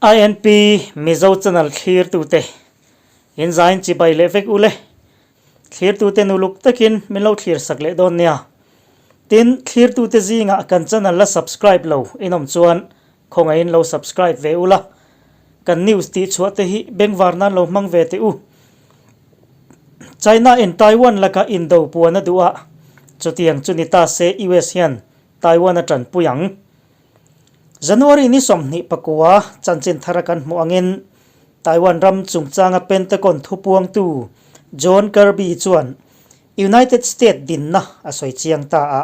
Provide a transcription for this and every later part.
INP Mizo channel thlirtute in zain chibai leh vek ule. Thlirtute nuluk takin min lo thlir sak leh dawn nia. Tin, thlirtute zingah kan channel la subscribe lo in awm chuan khawngaihin lo subscribe ve ula. Kan news tih chhuah te hi bengvar nan lo hmang ve teh u. China in Taiwan laka indo puan a duh a, chutiang chu ni ta se US hian Taiwan a tanpui ang. January ni 29 chanchin thara kan hmuh angin Taiwan ram chungchanga Pentagon thupuangtu John Kirby chuan United States dinna a sawi chiang ta a.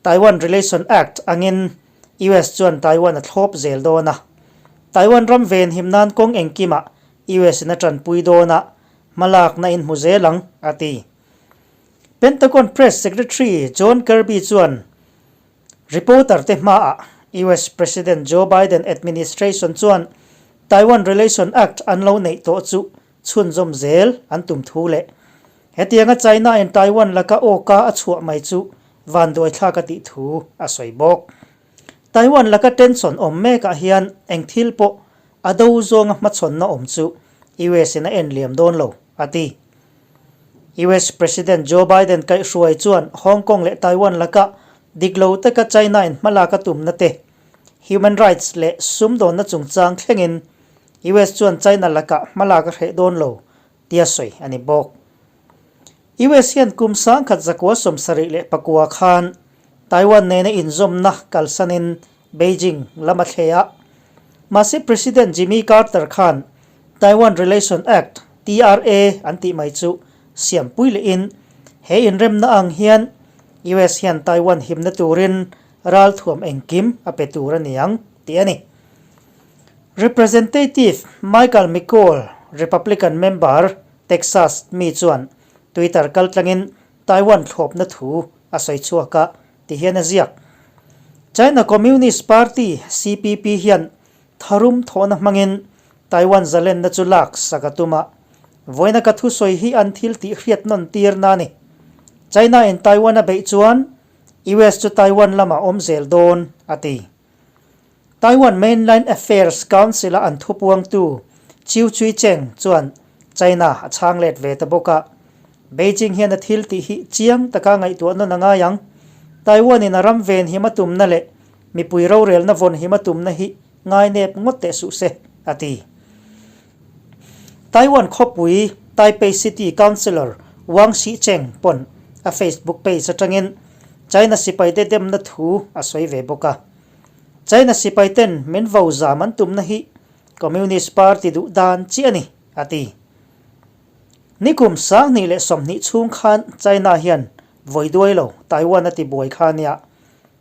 Taiwan Relation Act angin US chuan Taiwan a thlawp zel dawn a. Taiwan ram venhim nan kawng engkimah US in a tanpui dawn a, hmalakna in hmu zel ang, a ti. Pentagon Press Secretary John Kirby chuan Reporter te hmaah US President Joe Biden administration chuan Taiwan Relation Act an lo neih tawh chu chhunzawm zel an tum thu leh hetianga China in Taiwan laka awka a chhuah mai chu vanduaithlak a tih thu a sawi bawk. Taiwan laka tension awm mekah hian eng thil pawh a do zawnga hmachhawnna awm chu US in a en liam dawn lo, a ti. US President Joe Biden kaihhruai chuan Hong Kong leh Taiwan laka dik lo taka China in hmalak a tumna te, human rights leh sumdawnna chungchang thlengin US chuan China lakah hmalak a hreh dawn lo tia sawi a ni bawk. US hian kum 1974 khan Taiwan nena inzawmna kalsanin Beijing lam a thle a. Mahse President Jimmy Carter khan Taiwan Relation Act, TRA, an tih mai chu siampui lehin he inremna ang hian US hian Taiwan himna turin ralthuam engkim a pe tur a ni ang tih a ni. Representative Michael McCaul, Republican member, Texas mi chuan Twitter kaltlangin Taiwan thlawpna thu a sawi chhuak a ti hian a ziak. China Communist Party, CPP, hian tharum thawhna hmangin Taiwan zalenna chu lak sak a tum a, vawiina ka thusawi hi an thil tih hriat nawn tir na a ni. China in Taiwan a beih chuan US chu Taiwan lamah awm zel dawn, a ti. Taiwan Mainland Affairs Council-a an thupuangtu Chiu Cui-cheng chuan China a chhang let ve ta bawk a. Beijing hian a thil tih hi chiang taka ngaihtuah nawn a ngai ang. Taiwan-in a ram ven him a tumna leh mipui rorelna vawn him a tumna hi ngai nep ngawt teh suh se, a ti. Taiwan khawpui Taipei City Councillor Wang Shih-cheng pawn a Facebook page atangin China sipaite demna thu a sawi ve bawk a. China sipai ten min vo zam an tumna hi Communist Party duh dan chiah a ni, a ti. Nikum 2020 chhung khan China hian vawi duai lo Taiwan a ti buai kha nia.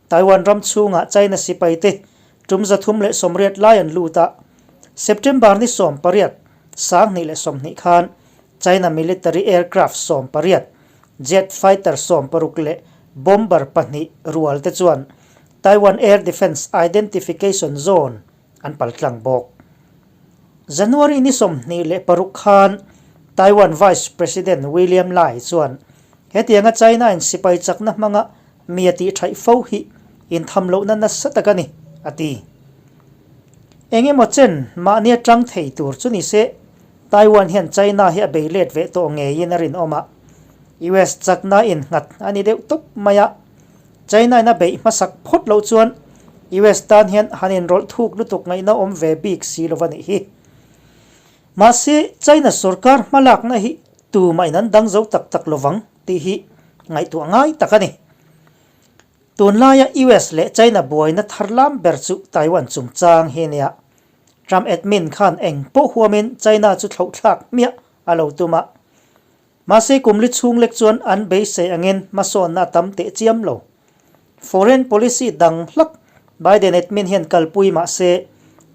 Taiwan ram chhungah China sipai te tum 380 lai an lut a, September ni 18, 2020 khan China military aircraft 18, jet fighter 16 leh bomber pahnih rual te chuan Taiwan Air Defence Identification Zone an paltlang bawk. January ni 26 khan Taiwan Vice President William Lai chuan hetianga China in sipai chakna hmanga mi a tih thaih fo hi intham lohna nasa tak a ni, a ti. Eng emaw chen mahni atang thei tur chu ni se, Taiwan hian China hi a bei let ve tawh ngeiin a rinawm a, US chakna innghat a ni deuh tawp mai a. China in a beih hmasak phawt loh chuan US tan hian han inrawlh thuk lutuk ngaihna awm ve bik si lo va nih hi. Mahse, China sorkar hmalakna hi tumah in an dang zo tak tak lovang tih hi ngaihtuah ngai tak a ni. Tunlaia US leh China buaina thar lam ber chu Taiwan chungchang hi a nia. Trump admin khan eng pawh huamin China chu thlauhthlak hmiah a lo tum a. Mahse kum li chhung lek chuan an beisei angin hmasawnna a tam teh chiam lo. Foreign policy dang hlak Biden admin hian kalpui mahse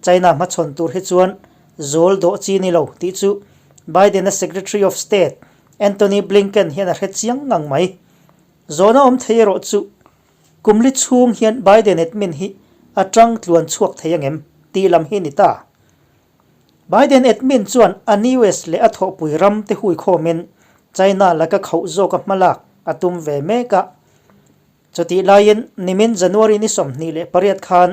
China hmachhawn tur hi chuan zawl dawh chi ni lo tih chu Biden-a Secretary of State Antony Blinken hian a hre chiang ngang mai. Zawhna awm thei erawh chu kum li chhung hian Biden admin hi a tang tluan chhuak thei angem tih lam hi ni ta. Biden admin chuan an US leh a thawhpui ram te huikhawmin China laka khauh zawka hmalak a tum ve mek a. Chutih laiin nimin January ni 28 khan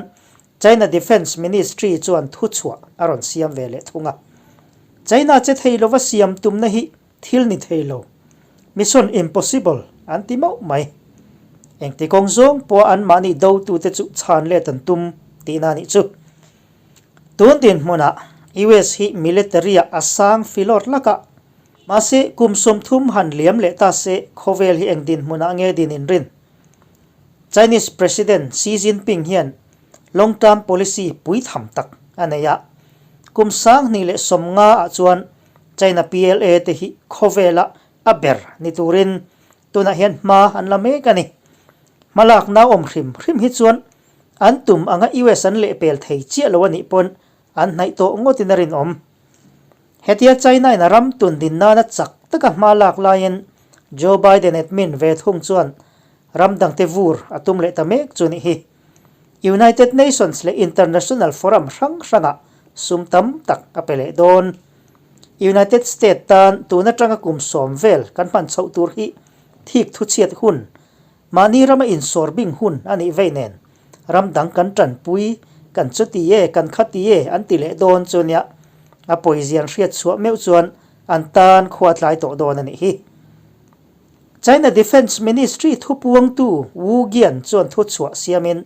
China Defence Ministry chuan thuchhuah a rawn siam ve leh thung a. China che thei lova siam tumna hi thil ni thei lo, mission impossible an ti mauh mai. Engti kawng zawng pawha anmahni dotute chu chhan let an tum tihna a nih chu. Tun dinhmunah US hi military-ah a sang filawt lak a, mahse kum 30 han liam leh ta se khawvel hi eng dinhmunah nge din inrin? Chinese President Xi Jinping hian long term policy pui tham tak a nei a, kum 2050 ah chuan China PLA te hi khawvela a ber ni turin tunah hian hma an la mek a ni. Hmalakna awm hrim hrim hi chuan an tum anga US an lehpel thei chiah lo a nih pawn an hnaih tawh ngawtin a rinawm. Hetia China in a ram tun din nana chak taka hma lak laiin Joe Biden admin ve thung chuan ram dangte vur a tum leh ta mek chu nih hi. United Nations leh international forum hrang hrangah sum tam tak a pe leh dawn. United State tan tun atanga kum 10 vel kan hman chhoh tur hi thik thuchhiat hun Mahni rama insawr bing hun a nih vei nen, ram dang kan tanpui, kan chuti e, kan khati e an ti leh dawn chu nia, a pawizian hriat chhuah meuh chuan an tan khua tlai tawh dawn a nih hi. China Defence Ministry thupuangtu Wu Gian chuan thuchhuah siamin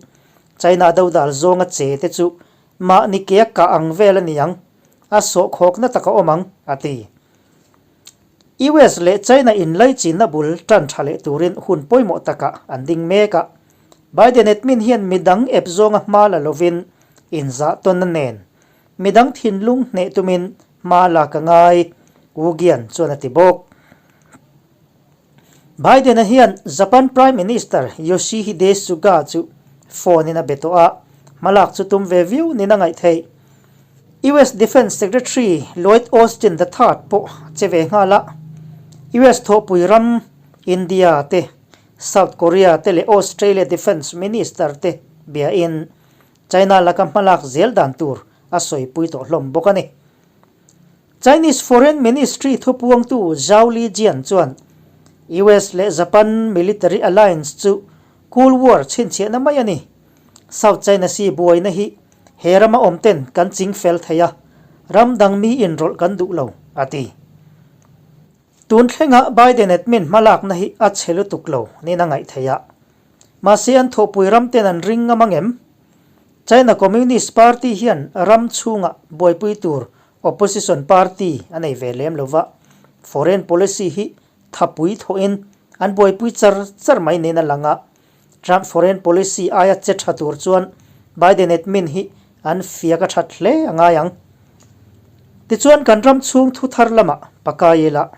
China dodal zawnga che te chu mahni ke a kah ang vel a ni ang, a sawhkhawkna tak a awm ang, a ti. US leh China inlaichinna bul tan tha leh turin hun pawimawh takah an ding mek a. Biden admin hian midang ep zawnga hma la lovin inzah tawnna nen midang thinlung hneh tumin hma lak a ngai, Wu Gian chuan a ti bawk. Biden-a hian Japan Prime Minister Yoshihide Suga chu phone in a be tawh a, hmalak chu tum ve viau nin a ngaih theih. US Defence Secretary Lloyd Austin the Third pawh a che ve nghal a, US thawhpui ram India te, South Korea te leh Australia Defence Minister te biain China laka hmalak zel dan tur a sawipui tawh hlawm bawk a ni. Chinese Foreign Ministry thupuangtu Zhao Lijian chuan US leh Japan military alliance chu Cold War chhinchhiahna mai a ni. South China Sea buaina hi he rama awmten kan ching fel thei a, ram dang mi inrawlh kan duh lo, a ti. Tun thlengah Biden admin hmalakna hi a chhe lutuk lo niin a ngaih theih a. Mahse an thawhpui ramten an ring ngam angem? China Communist Party hian ram chhungah buaipui tur opposition party a nei ve lem lova, foreign policy hi thapui thawhin an buaipui char char mai niin a lang a. Trump foreign policy aia che tha tur chuan Biden admin hi an fiak a that hle a ngai ang. Tichuan kan ram chhung thu thar lamah pakai ila.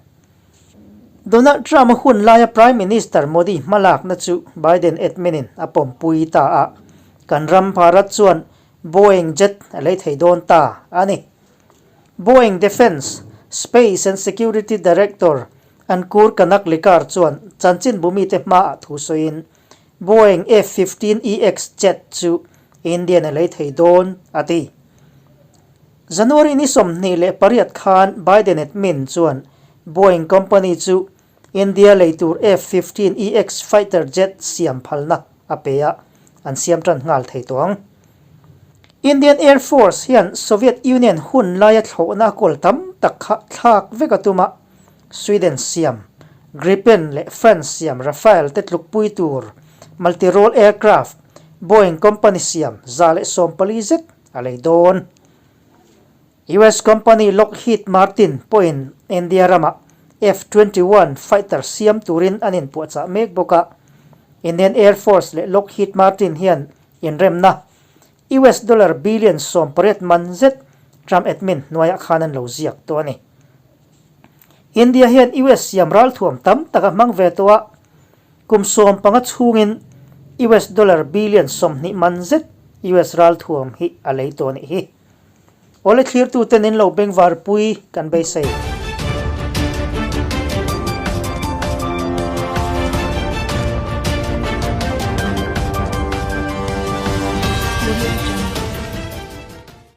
Donald Trump-a hun laia Prime Minister Modi hmalakna chu Biden admin-in a pawmpui ta a, kan ram Bharat chuan Boeing jet a lei thei dawn ta a ni. Boeing Defence, Space and Security Director Ankur Kanaklikar chuan chanchinbu mite hmaah thu sawiin Boeing F-15EX jet chu Indian a lei thei dawn a ti. January ni 28 khan Biden admin chuan Boeing company chu India lei tur F-15EX fighter jet siam phalna a pe a, an siam tan nghal thei tawh ang. Indian Air Force hian Soviet Union hun laia thlawhna a kawl tam tak kha thlak vek a tum a, Sweden siam Gripen leh France siam Rafale te tlukpui tur multi-role aircraft Boeing company siam 114 zet a lei dawn. US company Lockheed Martin pawhin India ramah F-21 fighter siam turin an inpuahchah mek bawk a. Indian Air Force leh Lockheed Martin hian inremna US dollar billion 18 man zet Trump admin hnuaiah khan an lo ziak tawh a ni. India hian US siam ralthuam tam tak a hmang ve tawh a, kum 15 chhungin US dollar billion 20 man zet US ralthuam hi a lei tawh a nih hi. Awle thlirtuten in lo bengvarpui kan beisei.